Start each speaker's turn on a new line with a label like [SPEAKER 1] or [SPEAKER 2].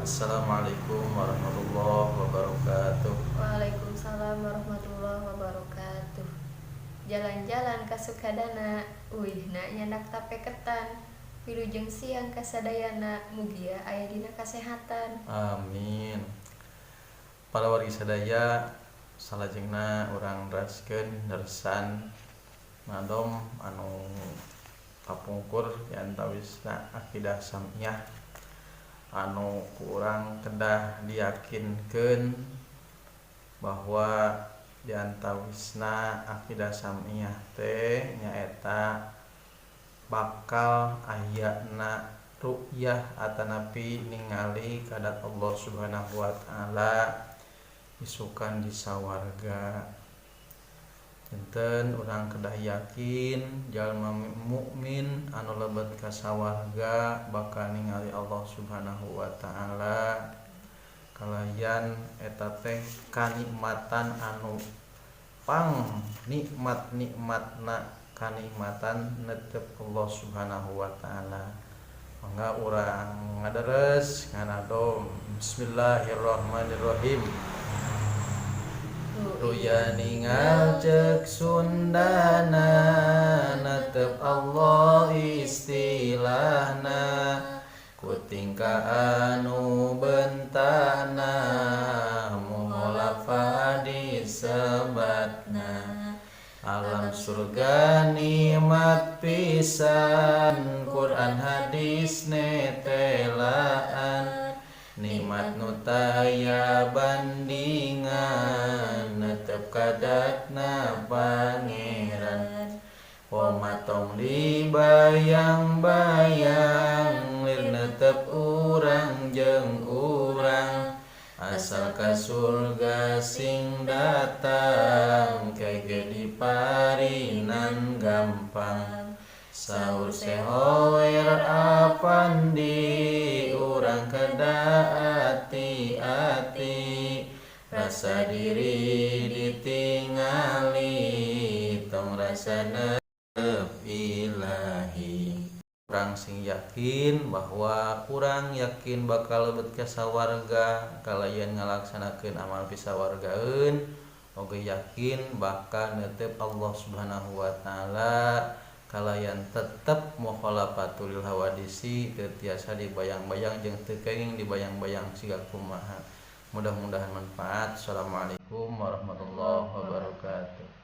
[SPEAKER 1] Assalamualaikum warahmatullahi wabarakatuh.
[SPEAKER 2] Waalaikumsalam warahmatullahi wabarakatuh. Jalan-jalan ka Sukadana, uihna nyandak tape ketan. Wilujeng siang kasadayana, mugia aya dina kasehatan.
[SPEAKER 1] Amin. Para wargi sadaya, salajengna urang neraskeun nersan nadom anu kapungkur, diantawisna akidah samiyah anu kurang kedah diyakinkeun bahwa diantawisna akidah samiyah teh nyaeta bakal ayana ru'yah atanapi ningali kadat Allah Subhanahu wa Ta'ala isukan di sawarga. Janten urang kedah yakin jalma mukmin anu lebet ka sawarga bakal ningali Allah Subhanahu wa Ta'ala, kalayan eta teh kanikmatan anu pang nikmat nikmatna, kanikmatan netep Allah Subhanahu wa Ta'ala. Mangga urang ngadares nganadom. Bismillahirrahmanirrahim. Ruya ningal cek Sundana, netep Allah istilahna, ku tingkah anu bentana, mukhalafa disebatna. Alam surga nikmat pisan, Quran hadis netelaan, nikmat nu taya bandingan, netep kadatna Pangeran. Koma tong dibayang-bayang, lir netep urang jeung urang, asal ka surga sing datang, kege diparinan gampang. Saur Sehoer Apandi, urang kedah ati-ati, rasa diri ditingali, tong rasa netep ilahi. Urang sing yakin bahwa urang yakin bakal lebet ka sawarga kalayan ngalaksanakeun amal pisawargaeun, oge yakin bakal netep Allah Subhanahu wa Ta'ala, kalayan tetep mukhalafatul hawadisi teu tiasa dibayang-bayang jeung teu kenging dibayang-bayang siga kumaha. Mudah-mudahan manfaat. Assalamualaikum warahmatullahi wabarakatuh.